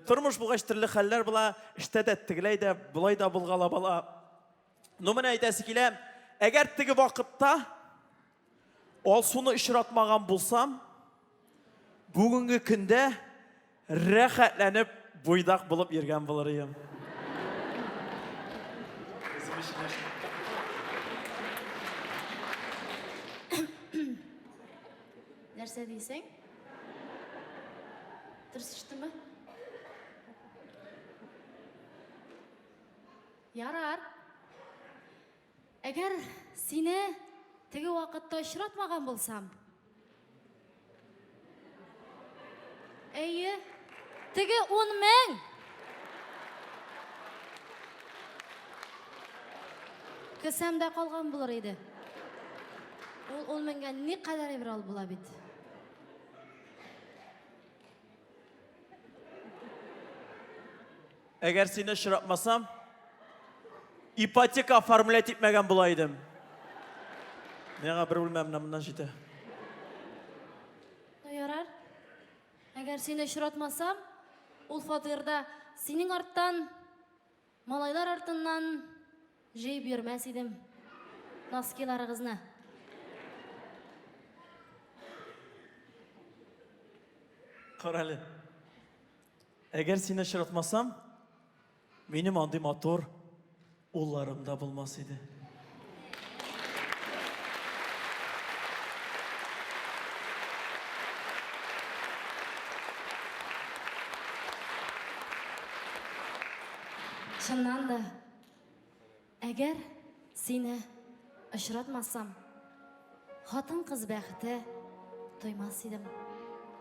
Тормыш булгач төрле хәлләр була, эштә дә тегеләй дә, болай да булгала бала. Ну, менә әйтәсе килә, әгәр теге вакытта Алсуны очратмаган булсам, бүгенге көндә рәхәтләнеп буйдак булып йөргән булыр идем. Нәрсә дисең? Дөрес ишеттемме? Ярар. Әгәр сине теге вакытта очратмаган булсам. Әйе, теге 10 000. Кесәмдә калган булыр иде. Ул 10 меңгә никадәр әйбер алып була бит. Әгәр сине очратмасам, ипотека оформлять итмәгән була идем. Миңа бер бүлмә менә моннан җитә. Ну, ярар. Әгәр сине очратмасам, ул фатирда синең арттан, малайлар артыннан җыеп йөрмәс идем носкиларыгызны. Карале. Әгәр сине очратмасам, минем андый матур улларым да булмас иде. Чыннан да, әгәр сине очратмасам, хатын-кыз бәхете тоймас идем.